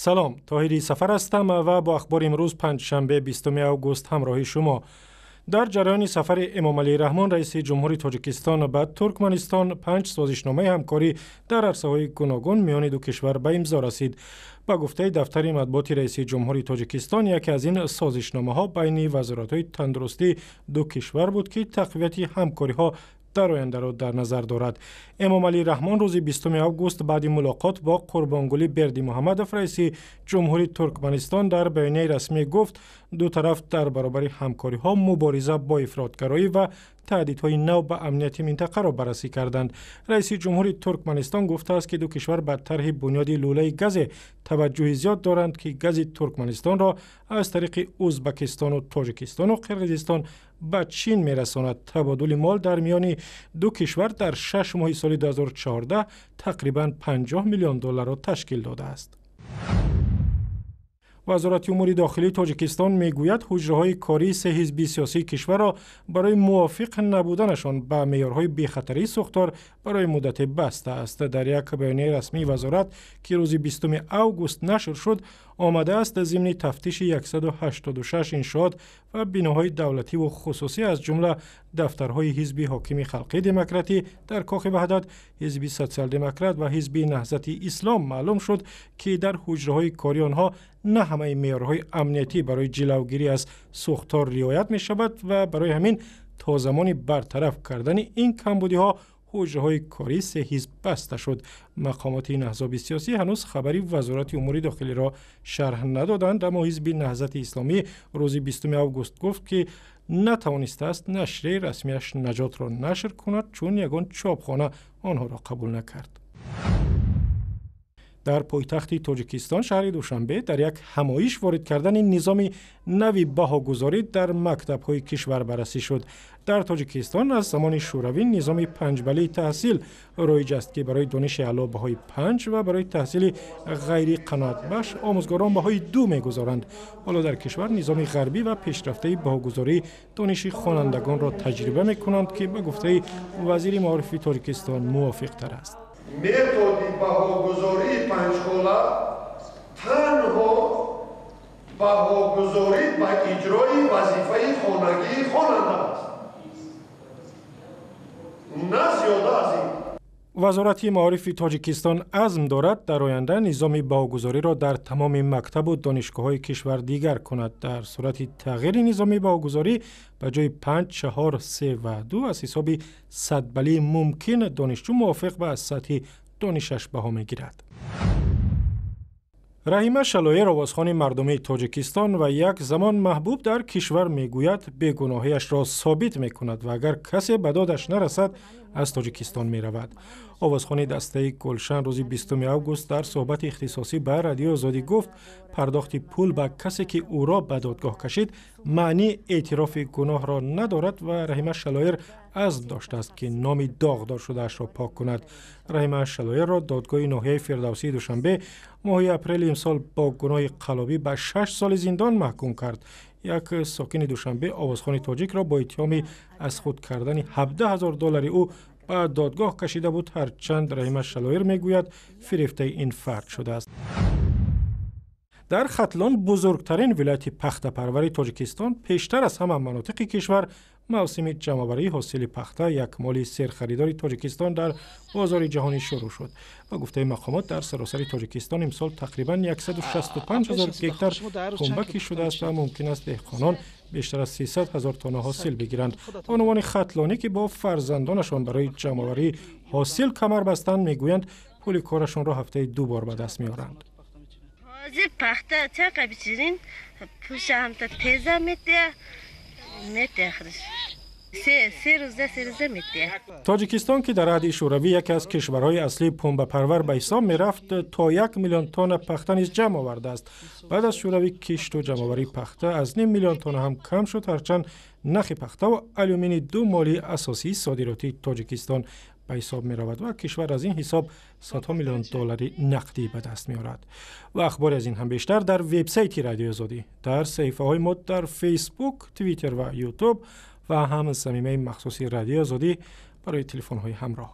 Салом, Тоҳири Сафар ҳастам ва бо ахбори имрӯз, панҷшанбе, 20 август, ҳамроҳи шумо. Дар ҷараёни сафари Эмомалӣ Раҳмон, раиси ҷумҳури Тоҷикистон, ба Туркманистон панҷ созишномаи ҳамкорӣ дар арсаҳои гуногун миёни ду кишвар ба имзо расид. Ба гуфтаи дафтари матбуоти раиси ҷумҳури Тоҷикистон, яке аз ин созишномаҳо байни вазоратҳои тандурустии ду кишвар буд, ки тақвияти ҳамкориҳо дар ояндаро дар назар дорад. Эмомалӣ Раҳмон рӯзи 20 август баъди мулоқот бо Қурбонгулӣ Бердимуҳаммадов, раиси ҷумҳури Туркманистон, дар баёнияи расмӣ гуфт, ду тараф дар баробари ҳамкориҳо мубориза бо ифротгароӣ ва таҳдидҳои нав ба амнияти минтақаро баррасӣ карданд. Раиси ҷумҳури Туркманистон гуфтааст, ки ду кишвар ба тарҳи бунёди лӯлаи газе таваҷҷӯҳи зиёд доранд, ки гази Туркманистонро аз тариқи Ӯзбакистону Тоҷикистону Қирғизистон ба Чин мерасонад. Табодули мол дар миёни ду кишвар дар 6 моҳи соли 2014 тақрибан 50 миллион долларро ташкил додааст. Вазорати умури дохилии Тоҷикистон мегӯяд, ҳуҷраҳои кории се ҳизби сиёсии кишварро барои мувофиқ набуданашон ба меъёрҳои бехатарии сӯхтор барои муддате баста аст. Дар як баёнияи расмии вазорат, ки рӯзи 20 август нашр шуд, омадааст, зимни тафтиши 186 иншоот ва биноҳои давлативу хусусӣ, аз ҷумла дафтарҳои ҳизби ҳокими Халқии Демократӣ дар Кохи Ваҳдат, Ҳизби Социал-Демократ ва Ҳизби Наҳзати Ислом, маълум шуд, ки дар ҳуҷраҳои кори онҳо на ҳамаи меъёрҳои амниятӣ барои ҷилавгирӣ аз сӯхтор риоят мешавад ва барои ҳамин то замони бартараф кардани ин камбудиҳо ҳуҷраҳои кории се ҳизб баста шуд. Мақомоти ин аҳзоби сиёсӣ ҳанӯз хабари Вазорати умури дохилиро шарҳ надоданд, аммо Ҳизби Наҳзати Исломӣ рӯзи 20 август гуфт, ки натавонистааст нашрияи расмиаш Наҷотро нашр кунад, чун ягон чопхона онҳоро қабул накард. Дар пойтахти Тоҷикистон, шаҳри Душанбе, дар як ҳамоиш ворид кардани низоми нави баҳогузорӣ дар мактабҳои кишвар баррасӣ шуд. Дар Тоҷикистон аз замони Шӯравӣ низоми панҷбалии таҳсил роиҷ аст, ки барои дониши аъло баҳои панҷ ва барои таҳсили ғайриқаноатбахш омӯзгорон баҳои ду мегузоранд. Ҳоло дар кишвар низоми ғарбӣ ва пешрафтаи баҳогузории дониши хонандагонро таҷриба мекунанд, ки ба гуфтаи вазири маорифи Тоҷикистон мувофиқтар аст. Методи баҳогузории панҷхола танҳо баҳогузорӣ ба иҷрои вазифаи хонагии хонанда аст, на зиёда аз ин. Вазорати маорифи Тоҷикистон азм дорад, дар оянда низоми баҳогузориро дар тамоми мактабу донишгоҳҳои кишвар дигар кунад. Дар сурати тағйири низоми баҳогузорӣ, ба ҷои панҷ, чаҳор, се ва ду, аз ҳисоби садбалии мумкин донишҷӯ мувофиқ ба сатҳи донишаш баҳо мегирад. Раҳима Шалоер, овозхони мардумии Тоҷикистон ва як замон маҳбуб дар кишвар, мегӯяд, бегуноҳиашро собит мекунад ва агар касе ба додаш нарасад, аз Тоҷикистон меравад. Овозхони дастаи Гулшан рӯзи 20 август дар суҳбати ихтисосӣ ба Радиои Озодӣ гуфт, пардохти пул ба касе, ки ӯро ба додгоҳ кашид, маънии эътирофи гуноҳро надорад ва Раҳима Шалоер азм доштааст, ки номи доғдор шудаашро пок кунад. Раҳима Шалоерро додгоҳи ноҳияи Фирдавсии Душанбе моҳи апрели имсол бо гуноҳи қаллобӣ ба 6 соли зиндон маҳкум кард. Як сокини Душанбе овозхони тоҷикро бо иттиҳоми аз худ кардани 17 ҳазор доллари ӯ ба додгоҳ кашида буд, ҳарчанд Раҳима Шалоир мегӯяд, фирефтаи ин фард шудааст. Дар Хатлон, бузургтарин вилояти пахтапарвари Тоҷикистон, пештар аз ҳама манотиқи кишвар мавсими ҷамъоварии ҳосили пахта, як моли серхаридори Тоҷикистон дар бозори ҷаҳонӣ, шурӯъ шуд. Ба гуфтаи мақомот, дар саросари Тоҷикистон имсол тақрибан 165 ҳазор гектар пунба кишт шудааст ва мумкин аст деҳқонон бештар аз 300 ҳазор тонна ҳосил бигиранд. Бонувони хатлонӣ, ки бо фарзандонашон барои ҷамъоварии ҳосил камар бастанд, мегӯянд, пули корашонро ҳафтаи ду бор ба даст меоранд. Ҳозир пахта чақа бичирин, пулша ҳамта теза метия, метия худаш. 3 рӯза, 3 рӯза метия. Тоҷикистон, ки дар аҳди Шӯравӣ яке аз кишварҳои аслии пунбапарвар ба ҳисоб мерафт, то 1 миллион тонна пахта низ ҷамъ овардааст. Баъд аз Шӯравӣ кишту ҷамъоварии пахта аз ним миллион тонна ҳам кам шуд, ҳарчанд нахи пахтаву алюминий ду моли асосии содиротии Тоҷикистон ба ҳисоб меравад ва кишвар аз ин ҳисоб садҳо миллион доллари нақдӣ ба даст меорад. Ва ахбори аз ин ҳам бештар дар вебсайти Радиои Озодӣ, дар саҳифаҳои мо дар Фейсбук, Твиттер ва Ютуб ва ҳам замимаи махсуси Радиои Озодӣ барои телефонҳои ҳамроҳ.